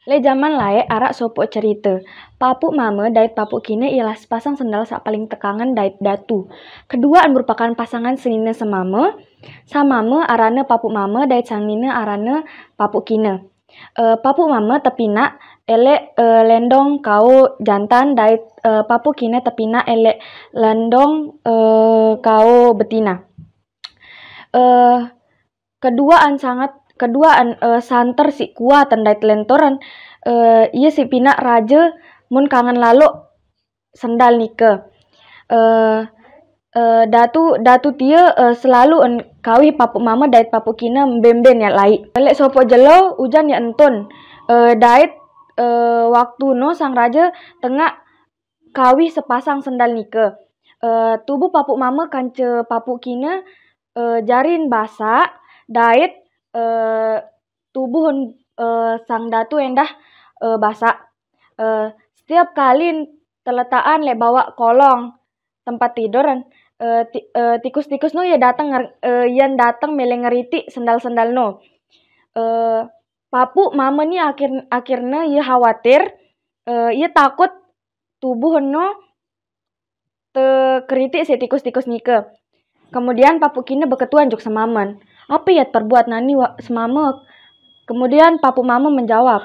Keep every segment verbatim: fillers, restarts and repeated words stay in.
Le jaman lae araq sopoq cerite. Papuk mame dait papuk kine ialah sepasang sendal saq paling tekangen dait datu. Keduaan merupakan pasangan senine semame. Sang mame aranne papuk mame dait sang nine aranne papuk kine. Eh, papuk mame tepinaq eleq, eh, lendong kao jantan dait, eh, papuk kine tepinaq eleq lendong, eh, kao betina. Eh, keduaan sanget, keduaan, eh, santer siq kuat dait lentoren, eh, ie siq pinaq raje mun kangen laloq sendal nike. Eh, eh, datu, datu tie, eh, selalu en kawih papuk mame dait papuk kine mbe-mbe niat laiq. Leq sopoq jelo ujan ie entun, eh, dait, eh, waktu no sang raje tengaq kawih sepasang sendal nike. Eh, tubuh papuk mame kance papuk kine, eh, jarin basaq dait, eh, tubuh, eh, sang datu endah, eh, basaq. Eh, setiap kali teletaqan leq bawaq kolong tempat tidur, eh, ti-, eh, tikus-tikus no ie dateng nger-, eh, yen dateng mele ngeritiq sendal-sendal no. Eh, papuk mame ni akhir-, akhirne ie khawatir, eh, ie takut tubuh no tekeritiq siq tikus-tikus nike. Kemudian papuk kine beketuan jok semamen, "Ape yat perbuat nani wa-, semame?" Kemudian papuk mame menjawab,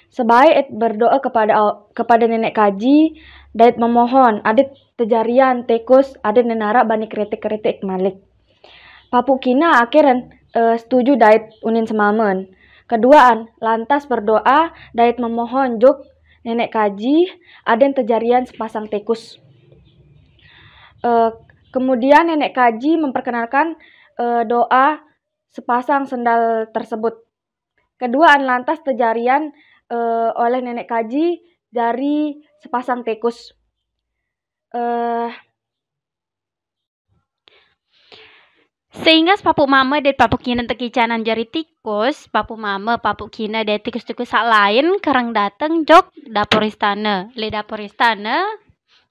"Sebaik et berdoa kepada Al-, kepada Nenek Kaji, dait memohon, adeq tejarian tikus, adeq nenaraq bani keritik-keritik malik." Papuk kine akhiren, eh, setuju dait unin semamen. Keduaan lantas berdoa dait memohon jok Nenek Kaji, adeq tejarian sepasang tikus. Eh, kemudian Nenek Kaji memperkenalkan, eh, doa sepasang sendal tersebut. Keduaan lantas tejarian, eh, oleh Nenek Kaji jari sepasang tikus. Eh, Sehingga papuk mame dait papuk kine tekicanan jari tikus, papuk mame, papuk kine dait tikus-tikus saq lain kereng dateng jok dapur istane. Leq dapur istane,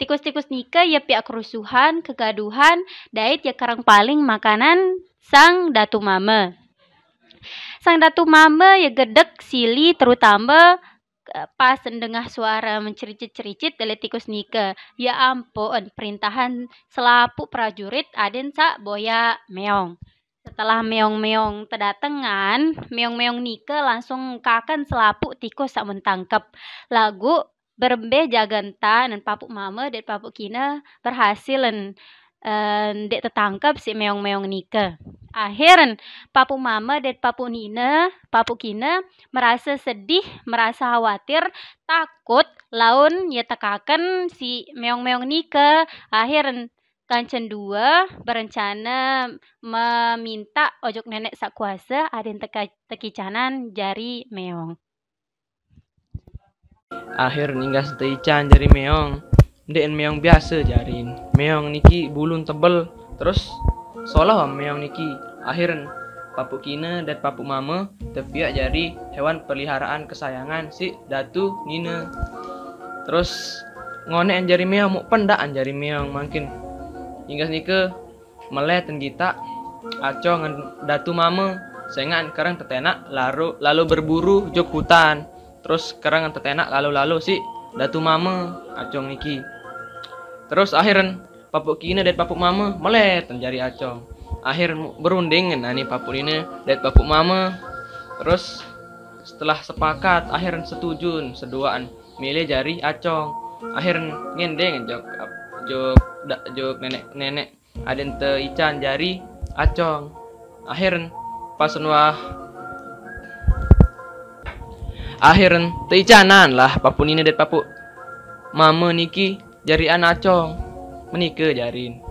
tikus-tikus nike ie piaq kerusuhan, kegaduhan, dait ie kereng paling makanan sang datu mame. Sang datu mame ie gedek sili terutame, eh, pas ndengah suare mencericit-cericit leq tikus nike. Ya ampun, perintahan selapuq prajurit adeqn saq boyaq meong. Setelah meong-meong tedatengan, meong-meong nike langsung kaken selapuq tikus saq mun tangkep. Laguq berembe jage entan, papuk mame dait papuk kine berhasil en, eh, ndeq tetangkep siq meong-meong nike. Akhiren papuk mame dait papuk nine, papuk kine merase sedih, merase khawatir, takut laun ie tekaken siq meong-meong nike. Akhiren kancen due berencane memintaq ojok Nenek Saq Kuase adeqn teka-, tekicanan jari meong. Akhir ninggas teican jari meong. Ndeqn meong biase jarin. Meong niki bulun tebel, terus solah meong niki. Akhiren papuk kine dait papuk mame tepiaq jari hewan peliharaan kesayangan siq datu nine. Terus ngoneqn jari meong, muq pendaqn jari meong mangkin. Ninggas nike mele tenggitak acong datu mame, sengaq kereng tetenaq laru-, lalo berburu jok hutan. Terus kereng tetenaq lalo-lalo siq datu mame acong niki. Terus akhiren papuk kine dait papuk mame mele ten jari acong. Akhiren berunding nani papuk nine dait papuk mame. Terus setelah sepakat, akhiren setujun seduaan milih jari acong. Akhiren ngendeng jok, jok, da-, jok nenek-nenek adeqn teican jari acong. Akhiren pasen wah, akhiren teicanan lah papuk nine dait papuk mame niki jarian acong. Menike jarin.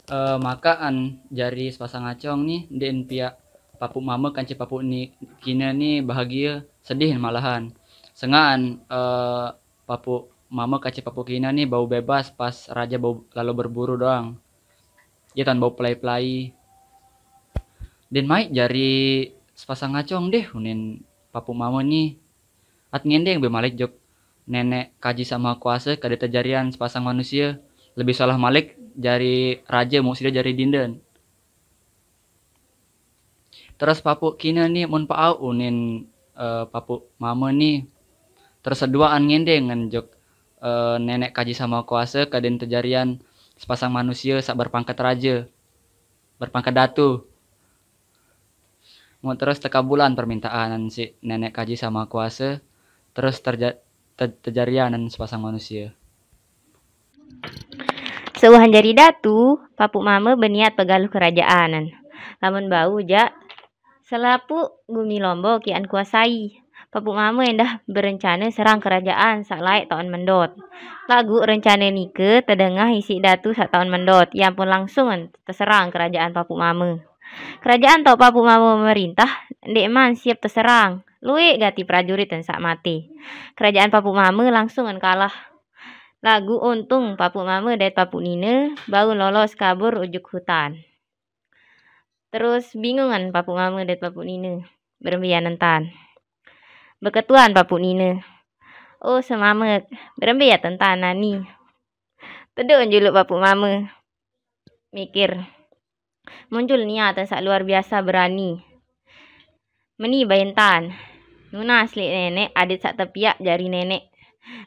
Eh, makaan jari sepasang acong ni ndeqn piaq papuk mame kance papuk ni-, kine ni bahagie, sedih malahan. Sengaqn, eh, papuk mame kance papuk kine ni bau bebas pas raje bau lalo berburu doang. Ie tan bau pelai-pelai. Ndeqn maiq jari sepasang acong deh, unin papuk mame ni. At ngendeng be maliq jok Nenek Kaji Saq Maha Kuase, kade tejarian sepasang manusie, lebih solah maliq jari raje muq side jari dinden. Terus papuk kine ni mun pau unin, eh, Papuk Mame ni terus seduaan ngendeng ngen jok, eh, Nenek Kaji Sama Kuase ka den tejarian sepasang manusia sak berpangkat raja, berpangkat datu. Mun terus tekabulan permintaan si Nenek Kaji Sama Kuase, terus terja-, te-, tejarian sepasang manusia. Seuhan jari datu, Papuk Mame beniat pegaluh kerajaan. Lamun bau jak, selapuq gumi lombo kian kuasai. Papuk Mame endah berencane serang kerajaan saq laeq taun mendot. Laguq rencane nike tedengah isiq datu saq taun mendot, ie ampun langsung teserang kerajaan Papuk Mame. Kerajaan taoq Papuk Mame merintah ndeqman siep teserang. Lueq gati prajurit saq mate. Kerajaan Papuk Mame langsung kalah. Laguq untung Papuk Mame dait Papuk Nine bau lolos kabur ujuk hutan. Terus bingungan Papuk Mame dait Papuk Nine, berembe ie nentan. Beketuan Papuk Nine, "Oh, semamek, berembe ie tentan nani?" Teduq juluq Papuk Mame. Mikir. Muncul niat saq luar biasa berani. Meni bae entan. Nunas leq Neneq adeq saq tepiaq jari Neneq.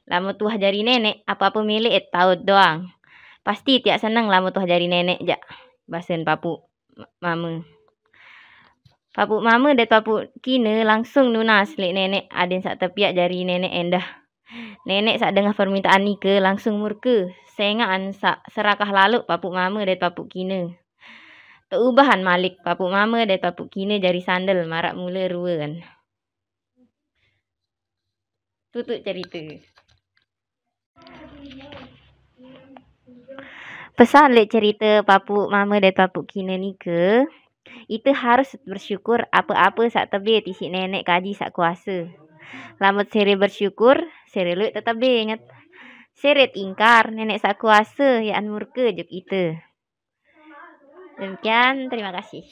Lamun tuah jari Neneq, ape-ape mele taut doang. Pasti tiaq seneng lamun tuah jari Neneq jaq, basen Papuk Mame. Papuk Mame dait Papuk Kine langsung nunas leq Neneq adeq saq tepiaq jari Neneq endah. Neneq saq dengah permintaan nike langsung murke, sengaqan saq serakah laloq Papuk Mame dait Papuk Kine. Teubahan malik Papuk Mame dait Papuk Kine jari sandel maraq mule rueen. Tutuq cerite. Pesan leq cerite Papuk Mame dait Papuk Kine nike, ite harus bersyukur ape-ape saq tebe tisiq Neneq Kaji Saq Kuase. Lamun sere bersyukur, sere lueq tetebe inget. Sere ingkar, Neneq Saq Kuase yaqan murke juk ite. Demikian, terima kasih.